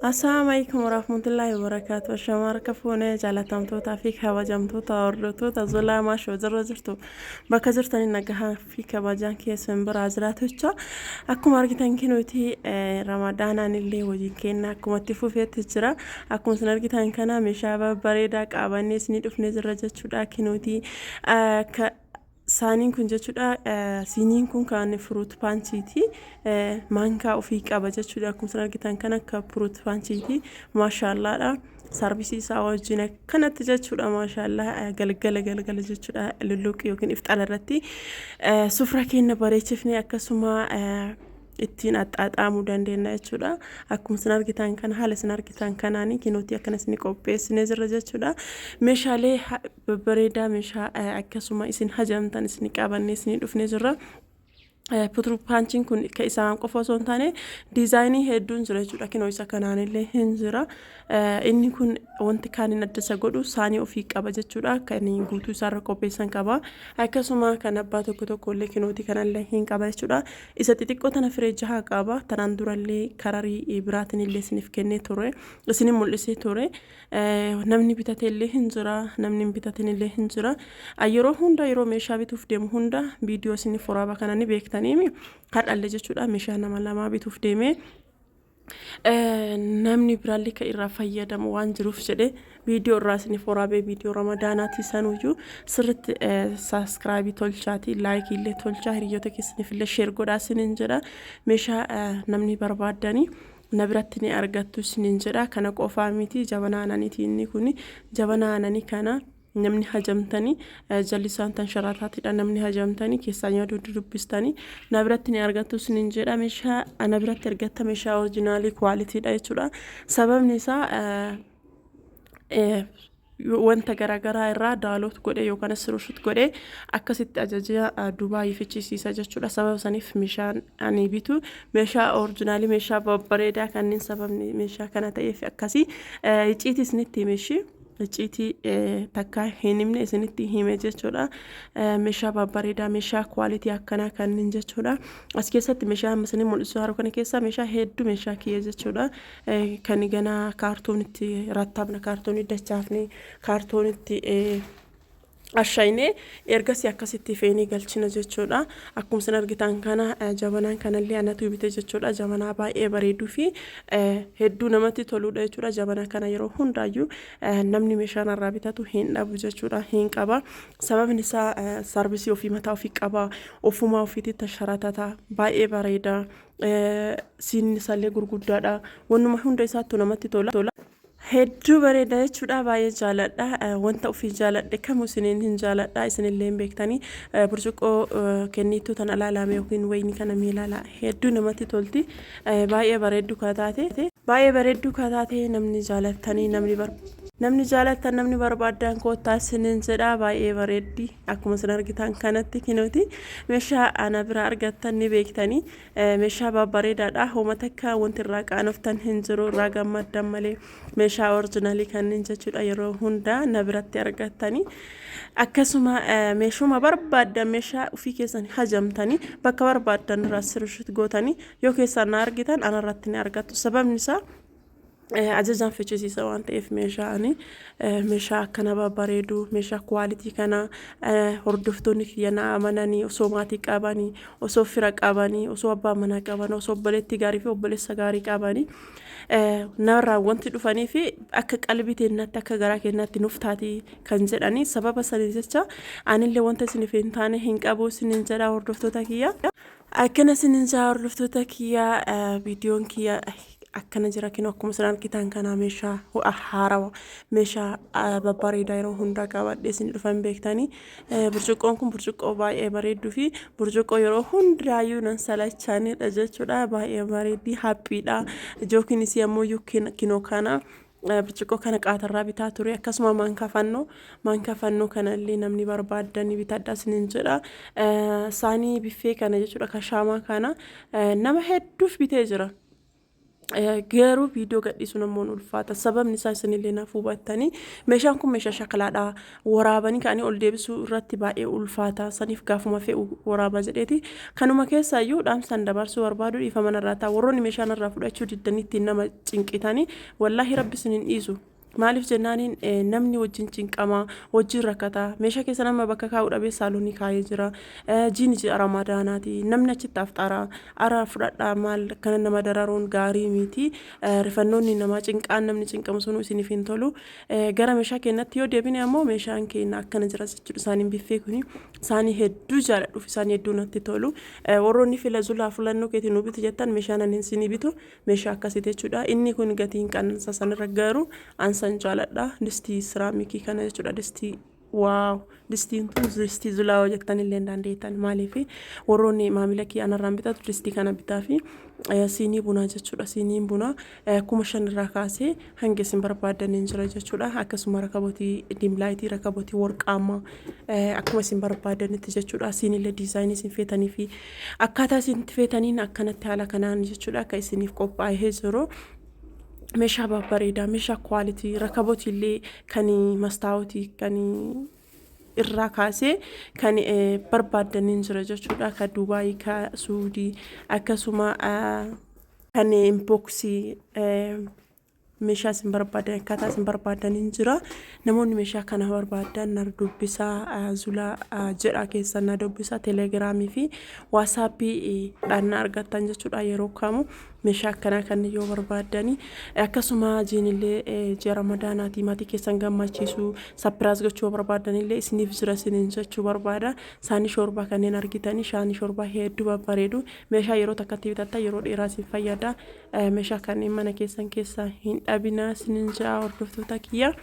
Assalaamu alaikum warahmatullahi wabarakatuh. Ashama harka fuunee jaalatamtootaa fi kabajamtoota hordoftoota Zolaa Maashoo jirra jirtu bakka jirtanii nagahaa fi kabajaan keessan biraa jiraatu jecha akkuma argitan kinuuti ramadaanaan illee waliin kenna akkuma itti fufeetti jira. Akkuma isin argitan kana meeshaa babbareedaa qabannee isinii dhufnee jirra jechuudha kinuuti. Saaniin kun jechuudha siiniin kun kan fruit punchiiti. Maankaa ofii qaba jechuudha. Akkuma isin argitan kan akka fruit punchiiti. Maashaallaadha. Saarvisii isaa wajjin akkanatti jechuudha. Maashaallaa galgala galgala jechuudha. Lulluuqii yookiin ifxaala irratti sufra keenya bareechifnee akkasuma ittiin axxaaxaamuu dandeenya jechuudha. Akkuma isin argitan kana haala isin argitan kanaan kinootii akkana isin qopheessinee jirra jechuudha. Meeshaalee babbareedaa meeshaa akkasuma isin hajamtan isin qabannee isin dhufnee jirra. Putru paanchiin kun kan isaan qofa osoo hin taane diizaayinii hedduun jira jechuudha. Kinoo isa kanaan illee hin jira. Inni kun wanti kaaniin adda isa godhu saanii ofii qaba jechuudha. Kan guutuu isaarra qopheessan qaba. Akkasuma kan abbaa tokko tokko illee kinootii kanallee hin qaba jechuudha. Isa xixiqqoo tana firee jaha qaba. Tanaan durallee kararii biraatiin illee isiniif kennee ture. Isinin mul'isee ture. Namni bitate illee hin jira. Namni hin bitatin illee hin jira. Yeroo hunda yeroo meeshaa bituuf deemu hunda viidiyoo isiniif waraaba kana ni beektaniimi. Har'allee jechuudha meeshaa nama lamaa bituuf deemee namni biraallee kan irraa fayyadamu waan jiruuf jedhee viidiyoo irraa isiniif waraabee viidiyoo ramadaanaatii sanuyyuu sirritti saaskiraabii tolchaatii laayikii illee tolchaa hiriyoota keessaniif illee sheer godhaa isiniin jedha meeshaa namni barbaaddanii na biratti ni argattu isiniin jedha kana qofaa miti jabanaa aananiiti inni kun jabanaa aananii kana namni hajamtanii jalli isaan tan sharataatidha namni hajamtanii keessaa nyaatu dubbistanii na biratti ni argattu isiniin jedha meeshaa na biratti argatta meeshaa orijinaalii kwaalitiidha jechuudha sababni isaa wanta garaagaraa irraa daaloot godhee yookaan sirushut godhee akkasitti ajaja Dubaayii fichisiisa jechuudha sababa saniif meeshaan ani bitu meeshaa orijinaalii meeshaa babbareedaa kanneen sababni meeshaa kana ta'eef akkasii icciitii isinitti himeshi icciitii takkaa hin himne isinitti hime jechuudha. Meeshaa babbareedaa meeshaa kwaalitii akkanaa kanneen jechuudha. As keessatti meeshaa amma isinii mul'isu haru kana keessaa meeshaa hedduu meeshaa kiyya jechuudha. Kan ganaa kaartoonitti rattabna kaartoonii dachaafne kaartoonitti ashaynee ergasii akkasitti feenee galchina jechuudha. Akkuma isin argitan kana jabanaan kanallee anatu bite jechuudha. Jabanaa baay'ee bareeduu fi hedduu namatti toludha jechuudha. Jabanaa kana yeroo hundaayyuu namni meeshaa narraa bitatu hin dhabu jechuudha. Hin qaba. Sababni isaa saarvisii ofii mataa ofii qaba. Ofumaa ofiitti tasharatata. Baay'ee bareeda. Siinni isaallee gurguddaadha. Wannuma hunda isaattu namatti tola. Hedduu bareeda jechuudha baay'ee jaaladha wanta ofii jaaladhe kamuu isiniin hin jaaladha isinillee hin beektanii burcuqqoo kenniituu tana ilaalame yookiin wayinii kana mee ilaala hedduu namatti tolti baay'ee bareedduu ka taate baay'ee bareedduu ka taate namni jaalattanii namni bar namni jaalattan namni barbaaddan koottaa isiniin jedha baay'ee bareeddi akkuma isin argitan kanatti kinuuti meeshaa ana bira argattan ni beektanii Meeshaa babbareedaadha. Homa takka wanti irraa qaanoftan hin jiru irraa gammaddan malee meeshaa orijinaalii kanneen jechuudha yeroo hundaa na biratti argattanii. Akkasuma meeshuma barbaaddan meeshaa ofii keessan hajamtanii bakka barbaaddan irraa sirriitti gootanii yoo keessaan na argitan anarratti ni argattu. Sababni isaa ajajaan fichisiisa waan ta'eef meeshaa ani meeshaa akkana babbareedu meeshaa kuwaalitii kana hordoftoonni kiyya na amananii osoo maatii qabanii osoo fira qabanii osoo abbaa manaa qaban osoo obboleettii gaarii fi obboleessa gaarii qabanii narraa wanti dhufanii fi akka qalbii teennaatti akka garaa keenyaatti nuuf taati kan jedhanii sababa sanii jecha anillee wanta isiniif hin taane hin qabu isinin jedha hordoftoota kiyya. Akkana isinin jedha hordoftoota kiyya viidiyoon kiyya akkana jira kinoo akkuma isin argitan kana meeshaa haarawa meeshaa babbareedaa yeroo hundaa qabadhee isin dhufan beektanii burcuqqoon kun burcuqqoo baay'ee bareedduu fi burcuqqoo yeroo hundaayyuu nan salachaanidha jechuudha baay'ee bareeddii haphiidha jookiin isii ammoo kinoo kana burcuqqoo kana qaatarraa bitaa ture akkasuma maankaa fannoo maankaa fannoo kanallee namni barbaaddanii bitadha isinin jedha saanii biffee kana jechuudha kashaamaa kana nama hedduuf bitee jira. Garuu viidiyoo gadhiisuun ammoo ni ulfaata. Sababni isaa isinillee naaf hubattanii meeshaan kun meeshaa shakalaadha. Waraabanii ka'anii ol deebisuu irratti baay'ee ulfaata. Saniif gaafuma fe'u waraaba jedheeti. Kanuma keessaayyuu dhaamsaan dabarsuu barbaadu dhiifama narraa ta'a. Warroonni meeshaa narraa fudhachuu diddanii ittiin nama cinqitanii wallaahi rabbi isin hin dhiisu. Maaliif jennaaniin namni wajjin cinqamaa, wajjin rakkataa, meeshaa keessa nama bakka kaa'u dhabee saalonii kaa'ee jira. Jiini ji'a Ramadaanaati. Namni achitti afxara. Ara fudhadhaa maal akkana nama dararuun gaarii miti. Rifannoonni namaa cinqaan namni cinqamu sunuu isiniif hin tolu. Gara meeshaa keenyatti yoo deebine ammoo meeshaan keenya akkana jira jechuudha. Isaaniin biffee kuni isaanii hedduu jaaladhuuf isaanii hedduu natti tolu. Warroonni fila zulaa filannoo keetiin nu bitu jettan meeshaan ani isinii bitu meeshaa akkasiiti jechuudha. Inni kun gatiin qansa sanirra garuu an san jaaladha. Distii siraamikii kana jechuudha. Distii waaw distiin tun distii zulaa jettan illee hin dandeettan. Maaliif warroonni maamila kiyya anarraan bitatu distii kana bitaa fi siinii bunaa jechuudha. Siiniin bunaa 5000 irraa kaasee hanga isin barbaaddaniin jira jechuudha. Akkasuma rakabotii dimlaayitii, rakabotii warqaammaa akkuma isin barbaadanitti jechuudha. Siinillee diizaayinii isin feetanii fi akkaataa isin itti feetaniin akkanatti haala kanaan jechuudha akka isiniif qophaa'ee jiru. Meeshaa babbareedaa, meeshaa kwaalitii, rakabotii illee kan mastaawotii kan irraa kaasee kan barbaaddaniin jira jechuudha. Kan Dubaayii, kan Suudii akkasuma kan inboksii meeshaa isin barbaadan akkaataa isin barbaadaniin jira. Namoonni meeshaa kana barbaadan na dubbisaa Zulaa jedha keessan na dubbisaa telegiraamii fi waasaappii dhaan na argattan jechuudha yeroo kamu meeshaa akkanaa kan yoo barbaaddani. Akkasuma jiinillee ji'a ramadaanaatii maatii keessan gammachiisuu sapiraas gochuu yoo barbaaddanillee isiniif jira isiniin jechuu barbaada. Saanii shoorbaa kanneen argitanii shaanii shoorbaa hedduu babbareedu meeshaa yeroo takkatti bitattan yeroo dheeraa isin fayyada. Meeshaa kanneen mana keessan keessaa hin dhabinaa isinin ja'a hordoftoota kiyya.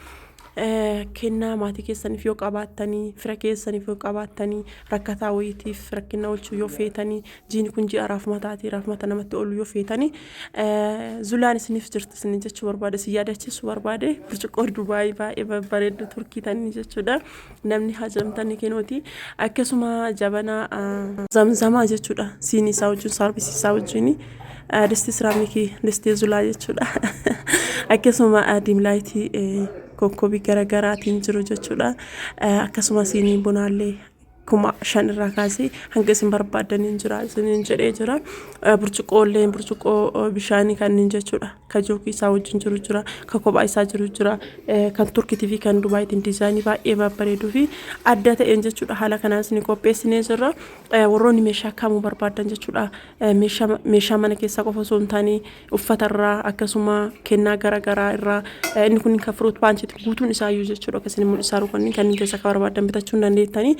Kennaa maatii keessaniif yoo qabaattanii fira keessaniif yoo qabaattanii rakkataa wayiitiif rakkina oolchuu yoo feetanii jiini kun ji'a raafmataati raafmata namatti oolu yoo feetanii zulaan isiniif jirti isinin jechuu barbaade isin yaadachiisuu barbaade burcuqqoo Dubaayii baay'ee babbareeddu Turkii tanii jechuudha namni hajamtanii keenooti akkasuma jabanaa zamzamaa jechuudha siinii isaa wajjin saarbisii isaa wajjin distii siraamikii distii zulaa jechuudha akkasuma diimlaayitii kokkobii garagaraatiin jiru jechuudha akkasuma siinii bunaallee 5000 irraa kaasee hanga isin barbaaddaniin jira isiniin jedhee jira. Burcuqqoollee burcuqqoo bishaanii kanneen jechuudha. Ka jookii isaa wajjin jiru jira. Ka kophaa isaa jiru jira. Kan Turkiitii fi kan Dubaayitiin diizaayinii baay'ee babbareeduu fi adda ta'een jechuudha. Haala kanaan isin qopheessinee jirra. Warroonni meeshaa kamuu barbaaddan jechuudha. Meeshaa mana keessaa qofa osoo hin taane uffata irraa akkasuma kennaa garaagaraa irraa inni kun kan firuut paanchiiti guutuun isaa iyyuu jechuudha akka isin mul'isaa jiru kanneen kanneen keessaa kan barbaadan bitachuu hin dandeettanii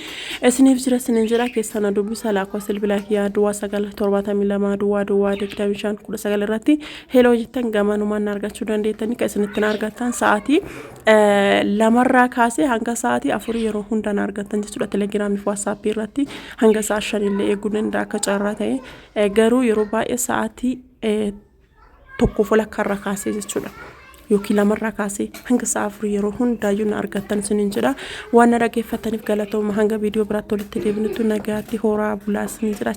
isiniif jira isiniin jira keessaa na dubbisa lakkoofsa bilbilaa kiyyaa duwwaa 9 72 duwwaa duwwaa 25 19 irratti heloo jettan gamanumaan na argachuu dandeettanii kan isinitti na argattan sa'aatii lamarraa kaasee hanga sa'aatii afurii yeroo hunda na argattan jechuudha telegiraamii fi waatsaappii irratti hanga sa'a shanillee eeguu danda'a akka carraa ta'e garuu yeroo baay'ee sa'aatii tokkoof walakkaa irraa kaasee jechuudha. Yookiin lamarraa kaasee hanga sa'a afurii yeroo hundaayyuu na argattan isiniin jedha. Waan na dhaggeeffattaniif galatooma hanga viidiyoo biraatti walitti deebinutti nagaatti horaa bulaa isiniin jedha.